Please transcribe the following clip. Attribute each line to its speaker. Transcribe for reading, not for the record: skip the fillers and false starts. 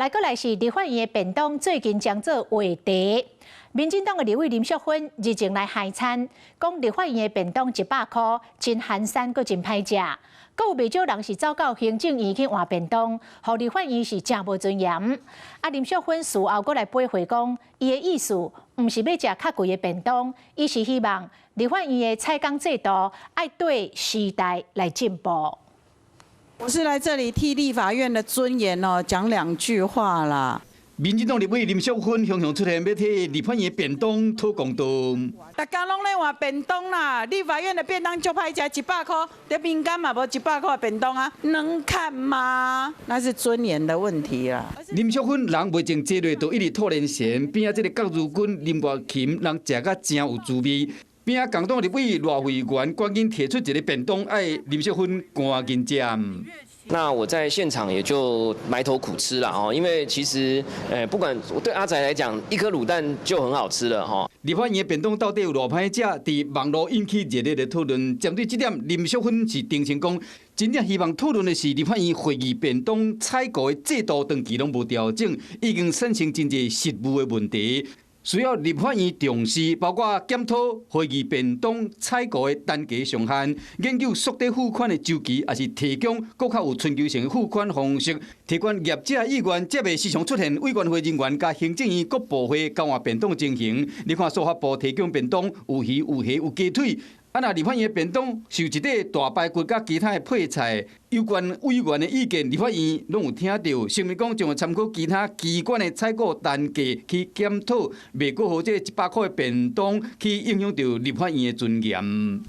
Speaker 1: 來閣來是立法院的便當，最近將做話題。民進黨的立委林淑芬日前來海餐，講立法院的便當100箍，真寒酸，閣真歹食。閣有袂少人是走到行政院去換便當，予立法院是誠無尊嚴。啊，林淑芬事後閣來駁回講，伊的意思毋是欲食較貴的便當，伊是希望立法院的採工制度愛對時代來進步。
Speaker 2: 我是來這裡替立法院的尊嚴哦講兩句話啦。
Speaker 3: 民進黨立委林淑芬雄雄出現，欲替立法院便當討公道。
Speaker 2: 逐工攏咧換便當啦，立法院的便當足歹食，一百箍，佇民間嘛無一百箍的便當啊，能看嗎？那是尊嚴的問題啦。
Speaker 3: 林淑芬人袂靜坐落，就一直吐連線，邊仔這個郭如君、林月琴人食甲誠有滋味。邊仔共黨立委賴慧媛趕緊提出一個便當，愛林淑芬趕緊食。
Speaker 4: 那我在現場也就埋頭苦吃了哦，因為其實，不管對阿宅來講，一顆滷蛋就很好吃了哈。
Speaker 3: 立法院的便當到底有偌歹食？佇網路引起熱烈的討論。針對這點，林淑芬是澄清講，真正希望討論的是立法院會議便當採購的制度長期攏無調整，已經產生真濟實務的問題。需要立法院重視，包括檢討會議便當採購的單價上限，研究縮短付款的週期，抑是提供閣較有春秋性的付款方式。提懸業者意願，這袂時常出現委員會人員佮行政院各部會交換便當情形。你看，司法部提供便當有魚有蝦有雞腿。啊，若立法院的便當是有一塊大排骨佮其他的配菜，有關委員的意見，立法院攏有聽著，聲明講將會參考其他機關的採購單價去檢討，袂閣予這100箍的便當去影響著立法院的尊嚴。